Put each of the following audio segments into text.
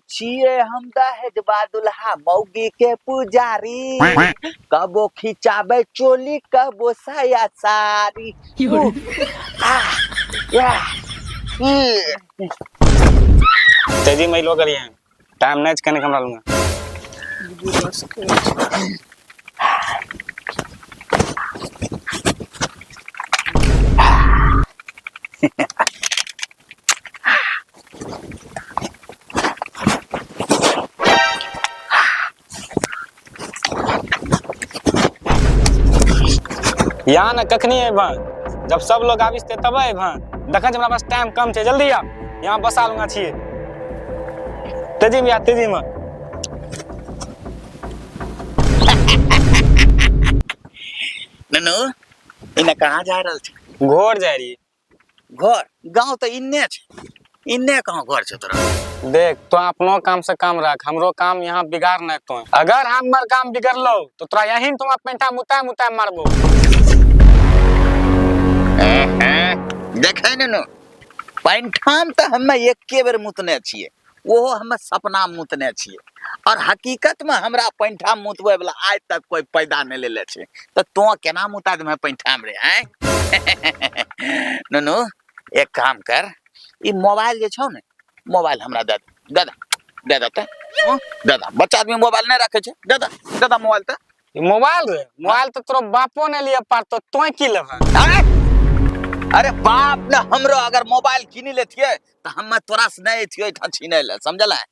छिए हम दहेजबा दुल्हा मौगी के पुजारी, कबो खिंचाबे चोली कबो साया सारी। उ, आ, या, ई। तेजी में लोग करिए, टाइम नहीं कने हमरा लूंगा। यहाँ ने कखनी अबह? जब सब लोग आबिस ते तब अबह। देखै हमरा पास टाइम कम छै, जल्दी आ। यहाँ बसा लूंगा छियै। तेजी में आ, तेजी में। ननू, इने कहाँ जा रहल छै? घर जाय रही। घर? गांव तऽ इन्ने छै, इन्ने कहाँ घर छै तोरा? देख, तो अपनो काम से काम राख, हमरो काम यहाँ बिगाड़ नहीं। तो अगर हमर काम बिगड़लो तो तोरा यहीं तुम पेंटा मुता मुता मारबो। देखे ननू, पैंठाम तऽ हमे एके बेर मुतने छियै, ओहो हमे सपना मुतने छियै, और हकीकत में हमरा पैंठा मुतबै वाला आज तक कोई पैदा नहीं लेले छै, तऽ तो केना मुता देबे पैंठाम रे? आँय ननू, एक काम कर, ई मोबाइल जे छौ ने, मोबाइल हमरा दे दे, दे दे, दे दे तऽ, हँ, दे दे। बच्चा आदमी मोबाइल नहीं रखे छै, दे दे, दे दे मोबाइल तऽ। ई मोबाइल रे? मोबाइल तो तोरो बापो ने लिए पारतो, तोय की लेबे? आँय? अरे बाप ने हमरो अगर मोबाइल किनी लेतियै तऽ हम तोरा से नहीं अयतियै एहिठाम छीनै लए, समझल है?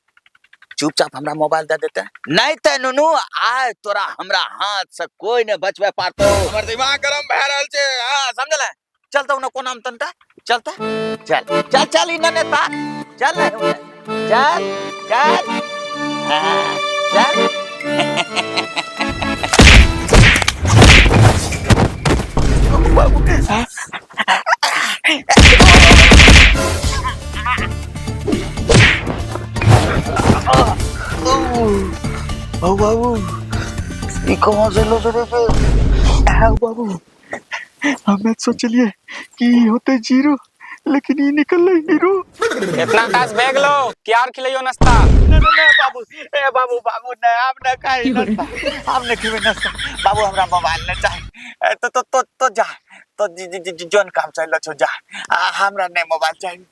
चुपचाप हमरा मोबाइल दे देते, नहीं ते नुनू आय तोरा हमरा हाथ से कोई नहीं बचबे पारतो। हमर दिमाग गरम भए रहल छै, हाँ समझल है? चल तो उन्हें कोना में तनटा, चलता, चल चल चल, इन्हें ने ताक, चल ना उन्हें, चल चल, हाँ चल। बाबू बाबू, ई कहाँ से लो रे? बाबू, हमें सोचलिए कि ई होते जीरो, लेकिन ई निकल हीरो। इतना तास भए गेलो कि आर खिलैयो नाश्ता? नहीं नहीं बाबू, ए बाबू, बाबू नहीं, हम नहीं खाई नाश्ता, हम नहीं खेबे नाश्ता बाबू, हमरा मोबाइल नहीं चाहिए। ए, तो तो तो तो जा, तो जी जी जी जोन काम चाहिए छो जा, आ, हमरा नहीं मोबाइल चाहिए।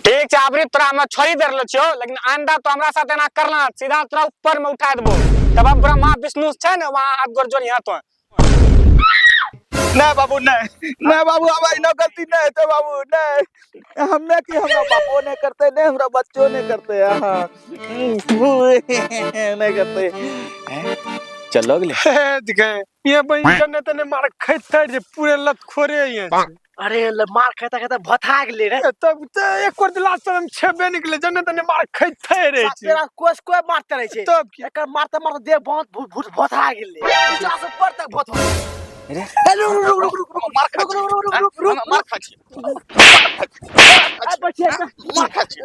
ठीक छै, अबरी तोरा हम छोड़ी देलो छियो, लेकिन आंदा तो हमरा साथ एना करना, सीधा तोरा ऊपर में उठा देबो। तब अब ब्रह्मा विष्णु छै ने, वहां हाथ गोड़ जोड़ी तो। नहीं बाबू, नहीं नहीं बाबू, अब इनो गलती नहीं हेतै बाबू, नहीं, हमे की हमरा बापो नहीं करते, नहीं हमरा बच्चो नहीं करते, हाँ नहीं करते। हैं? चलो गेलै। देखे ये बहिन जने तने मार खैते जे पूरे लत खोरे ये। अरे मार खेता खेता भथा गेलै रे। तब त एक और दिला से हम छेबे निकले, जने तने मार खैते रहे छै। तेरा कोस कोई मारते रहे छै। तब की? एकर मारते मारते देह बहुत भूत भथा गेलै, नीचा से ऊपर तक भथ। रे। रुक रुक रुक रुक रुक, मार खा रुक रुक रुक रुक रुक, मार खा छी, आ बचिया। मार खा छी,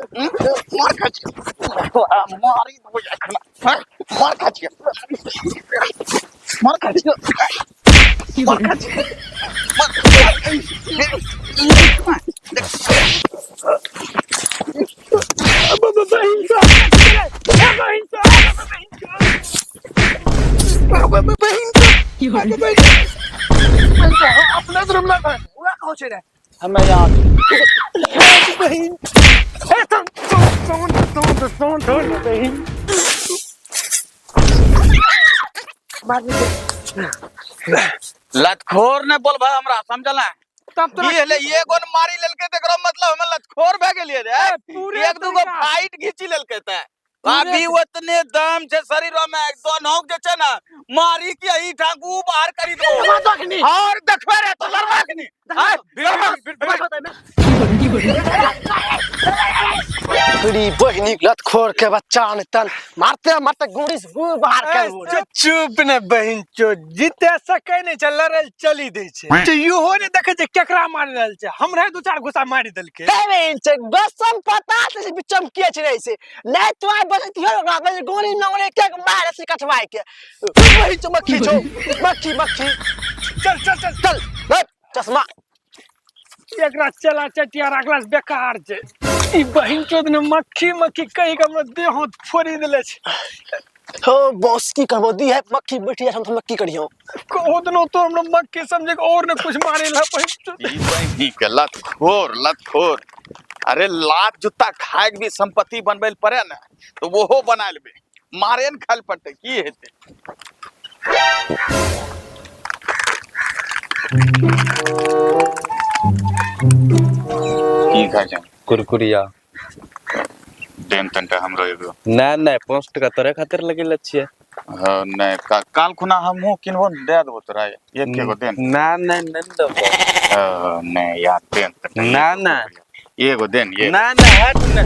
मार खा छी, मारी देबो एखन, मार खा छी, मार खा छी, मार खा छी। अपने से रुकना था। उहे कहै छै रे। हमें याद बहिन ए तुम तुम तुम तुम तुम तुम बहिन। लतखोर ने बोलबा हमरा, समझल है? तब तोरा ई हेले एगो ने मारी लेलकै त एकरो मतलब हम लतखोर भए गेलियै रे। पूरे एक दूगो तरीका। फाइट घीची लेलकै त पूरे अभी ओतने दम छै शरीर में, दोनों जे छै ने मारी के ई ठाकू बाहर करी दो। देखबा तखनी। और देखबे रे तो लड़बा कनी। आय, बिगड़बा, देखबा तखनी। तोरी बहिनी लतखोर के बच्चा ने तन मारते मारते गोड़ी से मुंह बाहर कर बोल। चुप ने बहिन चो, जीते सकै नहीं छै, लड़ल चली दै छै। तो इहो ने देखै छै केकरा मारि रहल छै, हमरे दू चार घुसा मारि देलकै। हे बहिन छै, बस हम पता छै बिचम के छै रे से। नहीं तो आइ बचतियो ओकरा, बस गोली नौने के मारे से कटवाए के। बहिन चो मक्खी छौ, मक्खी मक्खी। चल चल चल चल, हट, चश्मा। एकरा चला चटिया राखला से बेकार छै। ई बहिन चोद ने मक्खी मक्खी कहि के हमरा देह हाथ फोड़ि देले छै। हो बॉस, की करबो दी है मक्खी बैठी है, हम की करियो? कहो दिनो तो हमरा मक्खी समझे के और ने कुछ मारे ला बहिन चोद। ई बहिनी के लतखोर लतखोर। अरे लात जूता खाए के भी संपत्ति बनबै लए पड़े ने, तो ओहो बना लेबै, मारे ने खाए पड़तै, की हेतै? की खाइ छै? कुरकुरिया। देन तनटा हमरो एगो। नहि नहि, 5 टका तोरे खातिर लगेले छियै। हाँ, नहीं, काल खुना हमहूँ किनबो ने, दे देबो तोरा एक एगो, देन। ना नहीं नहीं देबो। हाँ, नहीं यार, देन तनटा। ना, ना। एगो देन, एगो। ना ना, हट ने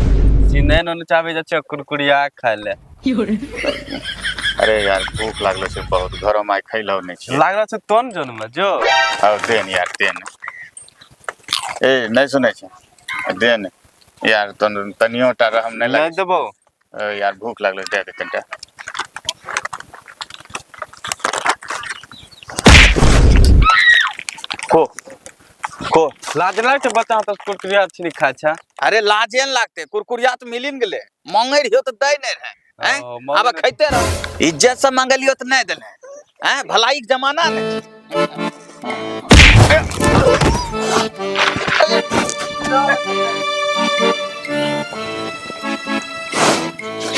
चिन्है न चाबे जा छै कुरकुरिया खाय ले। अरे यार, भूख लागलो छै बहुत, घरो में आइ खैलो नहीं छै। लागल छै तो ने जोन में जो। हाँ, देन यार, देन। ए नहीं सुनै छै, देन यार, तनियो टा रहम नहीं नहीं लागे। देबो। यार भूख लागलो, दे दे तनिटा। को को लाज लागै छै बच्चा तो कुरकुरिया छिनी खाय छै। अरे लाजे न लागते, कुरकुरिया तो मिली न गेले, मांगे रहियो तो दै नहीं रहे हैं। ओ, मांगे अब नहीं। खैते रहो, इज्जत से मांगलियो तो नहीं देले हैं, भलाई के जमाना ने।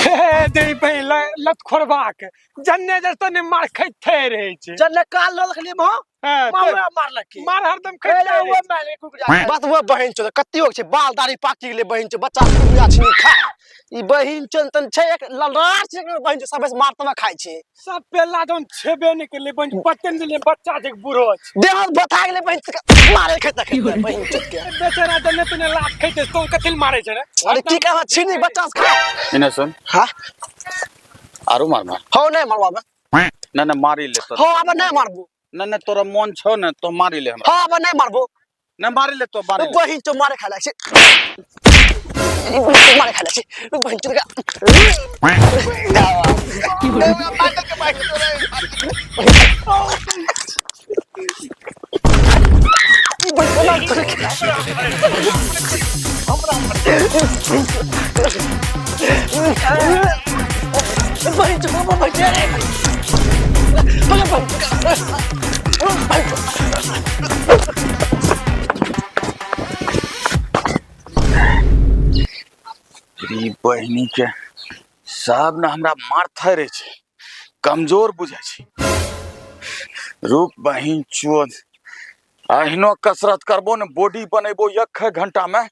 हे दे बहिन लत खोरबाक जन्ने जस्तो ने मार खैते रहै छै। जन्ने काल लऽ रखलियै मो। हाँ, मामा मारलक की? मार हरदम खैते रहै वो छै। मारले कुकुरिया। बात वो बहिन चोद कतियो छै, बाल दाढ़ी पाकि गेलै बहिन चोद, बच्चा कुकुरिया छिनी खाय। ई बहिन चोद तन छै एक ललरार छै, एक बहिन चोद सबे से मारतमा खाय छै। सब पेला जौन छेबे नहि केलै बहिन, पते नहि चललै बच्चा छै कि बूढ़ो छै। देह हाथ बथा गेलै बहिन चोद मारे खेते खेते बहिन चोद के। बेचारा जन्ने तने लात खैते तो कथी लए मारे छै रे? अरे की कहबा, छिनी बच्चा से खाय। इने सुन। हाँ? आरो मार मार। हो नहीं मारबो आब। ना ना, मारी ले तो। हो आब नहीं मारबो। ना ना, तोरा मन छौ ने तो मारी ले हमरा। हो आब नहीं मारबो। ना मारी ले तो, मारी ले। बहिन चोद मारे खाय लागै छै। ई बहिन चोद मारे खाय लागै छै। बहिन चोद के। ई बहिन चोद के। बहिन चोद, बहिन चोद, बहिन चोद, बहिन चोद। ई बहिनी के सब ने हमरा मारते रहे छै, कमजोर बुझै छै। रूप बहिन चोद, अहिनो कसरत करबो ने, बॉडी बनेबो एक घंटा में,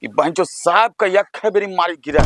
ई बहिन चोद साहब के एक बेरी मारी गिरा।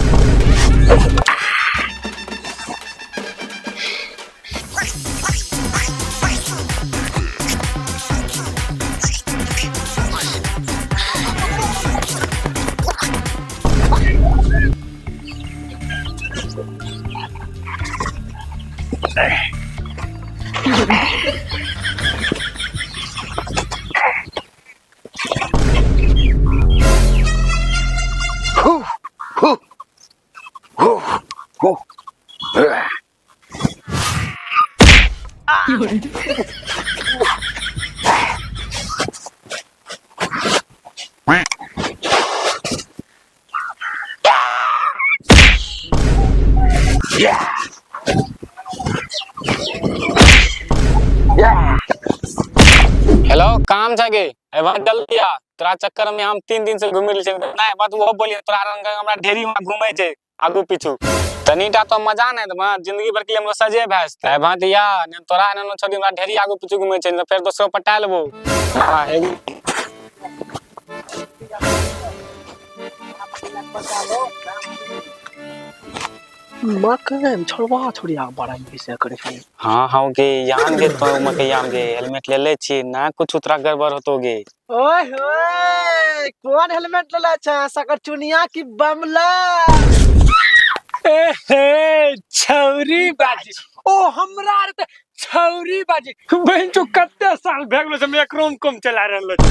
हेलो, काम छै गे? एबा जल्दी आ, तोरा चक्कर में हम 3 दिन से घूमि रहल छियै। नहीं बात वो बोलिए, तोरा रंग हमरा ढेरी वहाँ घूमै छै आगू पीछू, तनीटा तो मजा नहीं देबा, जिंदगी भर के लिए हमरो सजे भए जेतै। एबा दिया ने तोरा एना छोड़ी, हमरा ढेरी आगू पीछू घूमै छै, फेर दोसरो पटा लेबो। हाँ, एगो मकई छोड़वा छोड़िया बड़ा विषय करे छै। हाँ हाँ गे, यहाँ गे तो मकैया में गे हेलमेट ले ले छी ना, कुछ उतरा गड़बड़ होतो गे। ओए होए, कौन हेलमेट लेला छै, सकर चुनिया की बमला? ए हे छौरी बाजी, ओ हमरा आर तऽ छौरी बाजी। बहिन चो कते साल भए गेलो छै, हम एकरो में कम चला रहलो छी।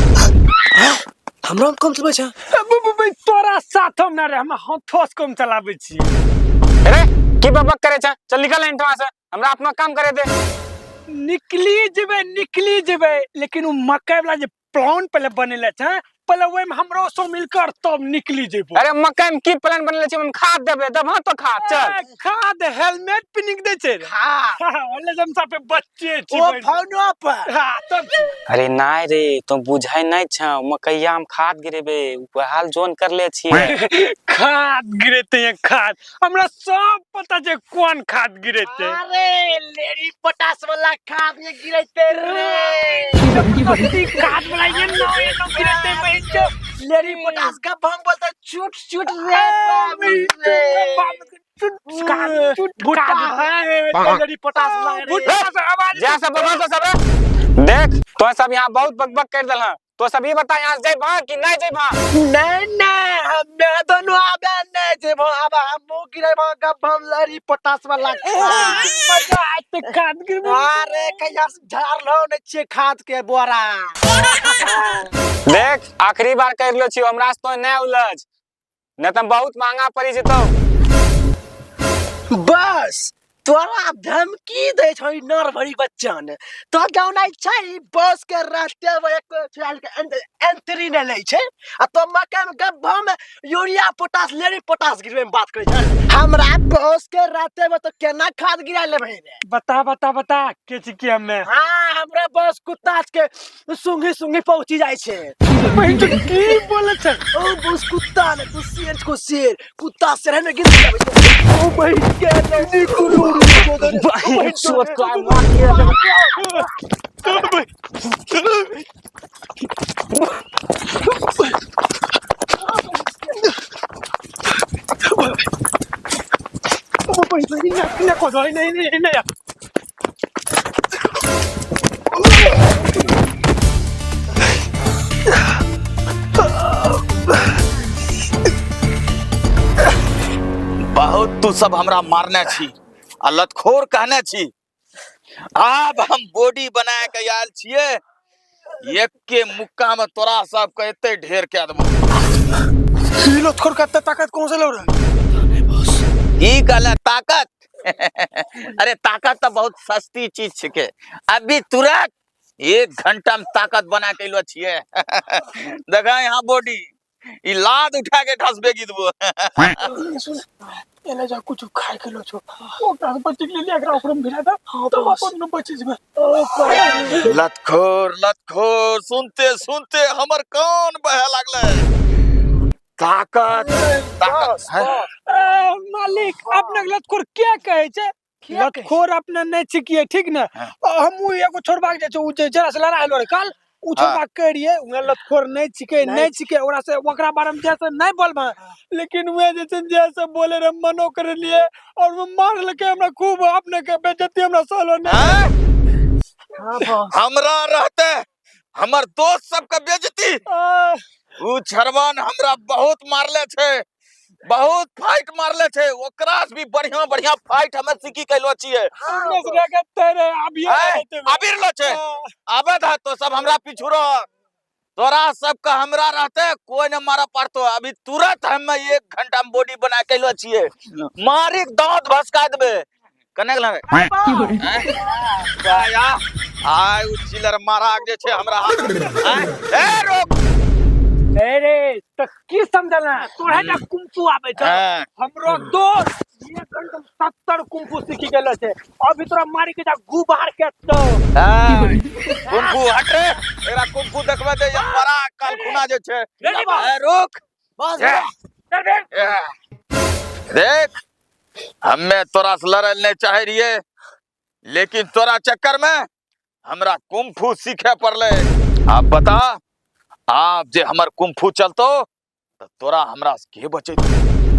हमरो में कम चलबै छै? तोरा साथ हम ना रे, हम हाथो से कम चलाबै छी। अरे की बकबक करे छै, चल निकल एहिठाम से, हमरा अपना काम करे दे। निकली जेबै, निकली जेबै, लेकिन ओ मकई वाला जे प्लान पहले बनेले छै पहिले ओहिमे हमरो शामिल कर तब निकली जेबो। अरे मकई में की प्लान बनले छै, ओहिमे खाद देबे, देबह तो खाद, चल। ए, खाद हेलमेट पिनिक दे छै रे। हाँ। ओले हम साफे बच्चे छी ओ बहिन। फोनो पर। हाँ, तब अरे नाय रे, तो बुझै नहीं छौ, मकैया में खाद गिरेबे, हाल जोन करले छियै। खाद गिरेते हैं खाद, हमरा सब पता छै कोन खाद गिरेते। अरे लेडी पोटास वाला खाद ये गिरते रे। सस्ती खाद वाला ये नो ये नो गिरेते बहिन चो। लेडी पोटास का हम बोलते चुट चुट रे बाबू रे। खाद चुट भुट्टा खाद। है लेडी पोटास वाला रे। भुट्टा से आवाज। जा सब बकबक तो सब देख, तो सब यहाँ बहुत बकबक कर देल। तो सब ये बता, यहाँ से जइबह कि नहीं जइबह? नहीं नहीं, हमें दोनों आबे नहीं जेबो, अब हम गिरेबो गप हम लेडी पोटास वाला खाद। मजा आते खाद गिरबे। अरे कहिया से झाड़लो नहीं छियै खाद के बोरा। देख आखिरी बार कर लो छियो, हमरा से तो नहीं उलझ, नहीं तो बहुत महंगा पड़ी जेतो। बस तोरा धमकी दै छौ ई नर भरी बच्चन तो जाना छै बस के रास्ते में एक फिलहाल के एंट्री नहीं लै छै, आ तो मकई में गब्बा में यूरिया पोटास लेरी पोटास गिरबे में बात करै छै। हमरा बस के रास्ते में तो केना खाद गिरा लेबै रे? बता बता बता के छी हमे। हाँ, हमरा बस कुत्ता के सुंघी सुंघी पहुंची जाइ छै। बहिन चो की बोले छै? ओ बस कुत्ता ने तू शेर को शेर कुत्ता शेर में गिर जाबै छै। ओ बहिन के नहीं कुलू बहिन चोद का मार ओ बहिन चोद, इन्ना इन्ना को दो, इन्ना इन्ना इन्ना या। बहुत तू सब हमरा मारने छी आ लतखोर कहने छी, आब हम बॉडी बना के आयल छियै, एक के मुक्का में तोरा सब के एते ढेर के देबो। ई लतखोर का ताकत कौन से लो रहा? की कहला ताकत? अरे ताकत तो बहुत सस्ती चीज छिके, अभी तुरंत 1 घंटा में ताकत बना के लो छियै। देखा यहाँ बॉडी ई लाद उठा के ठसबे की देबो। सुन, एने जा कुछ खाए के लो छो, ओकरा से बची के लिए एकरा ओकरा में भिरा दे, तब अपन न बची जेबे। लतखोर लतखोर सुनते सुनते हमर कान बहे लागले। ताकत ताकत हैं? ए, मालिक अपने के लतखोर के कहै छै? लतखोर अपने नहीं छिकिए ठीक ने? हाँ। हमू एगो छोड़बा के जाइ छै, उ जे जरा से लड़ाइ होलो रे काल, उ छोड़बा के रहिए, उहे लतखोर नहीं छिके, नहीं छिके, ओकरा से ओकरा बारे में जैसे नहीं बोलबा, लेकिन उहे जे छै जैसे बोले रे मनो करे लिए और वो मारलके हमरा खूब, अपने के बेइज्जती हमरा सहलो नहीं। हैं? हां बस। हमरा रहते हमर दोस्त सबके बेइज्जती। उ छरवान हमरा बहुत मारले छै, बहुत फाइट मारले छै, ओकरा से भी बढ़िया बढ़िया फाइट हमे सीखी कैलो छियै। हमरा से रह के तेरे अभी हैं? अबीर लो छै, आबे दा तो सब हमरा पीछू रह, तोरा सबके हमरा रहते कोई न मारा पड़तो। अभी तुरंत हम 1 घंटा में बॉडी बना के लो छियै, मारी के दांत भसका देबे। कने गेल रे? हैं? आया, आय उ चिलर मारा के जे छै हमरा हाथ। हैं? ए रोक। अरे तो की समझला तोरा जा कुंफू आबै छै? हाँ। हमरो दोस्त 1 घंटा में 70 कुंफू सीखी गेलो छै, अभी तोरा मारी के जा गु बाहर के तो। हाँ। कुंफू हट रे, एकरा कुंफू देखबे ते ये मारा काल खुना जे छै। रेडी बा। ए रोक। बस। ए। ए। देख हम्मे तोरा से लड़ल नहीं चाहे रहिए, लेकिन तोरा चक्कर में हमरा कुंफू सीखे पड़ले। आप बता, आप जे हमर कुंफू चलतो तो तोरा हमरा से के बचेतो?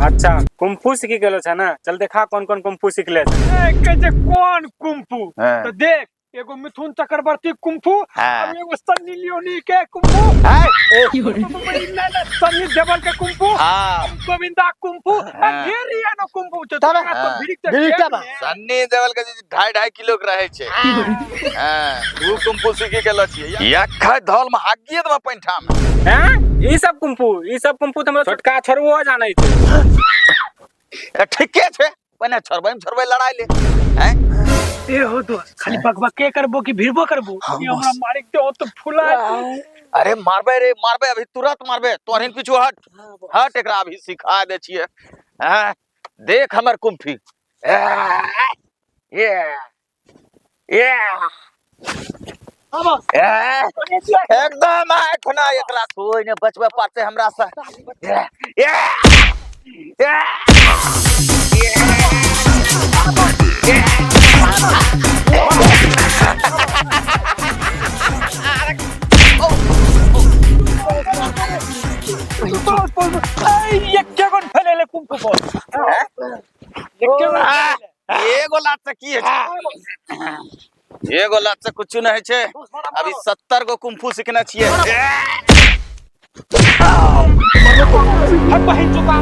अच्छा कुंफू सीखी गेलो छै ना, चल देखा कौन कौन कुंफू सीखले छै। ए, कहै छै कोन कुंफू? हाँ। तो देख एगो मिथुन चक्रवर्ती कुंफू, हाँ। और एगो सन्नी लियोनी के कुंफू, हैं? सन्नी देवल के कुंफू, हाँ। गोविंदा कुंफू, हाँ। ढेरी एनो कुंफू छै। तब, तोरा तो हाँ। भिड़िक ते भिड़िक ढेर तब। है। सन्नी देवल के जे 2.5-2.5 किलो के रहे छै। हाँ, उ कुंफू सीखी गेलो छियै। एक धौल में हागिए देबा पैंठा में। हैं? ई सब कुंफू, ई सब कुंफू त हमरा छोटका छोड़ुओ जानै छै। ए, ठीके छै, पहिने छोड़बै में छोड़बै लड़ाई ले। हैं? ए हो दोस्त, खाली बकबके करबो कि भिड़बो करबो? हाँ, ई हमरा बस। मारिक दे तो फुला। अरे मारबे रे मारबे, अभी तुरंत मारबे। तोहरिन पीछू हट हट, एकरा अभी सिखा दे छिए। हैं, देख हमर कुम्फी। ये ये एकदम एखना एकरा कोई ने बचबे पड़ते हमरा से। ये ये एके गो फैलेले कुंफू बॉल, एके गो। एगो लात से की होइ छै? एगो लात से कुछ नहीं होइ छै। अभी 70 गो कुंफू सीखने छियै। बहिन चुका।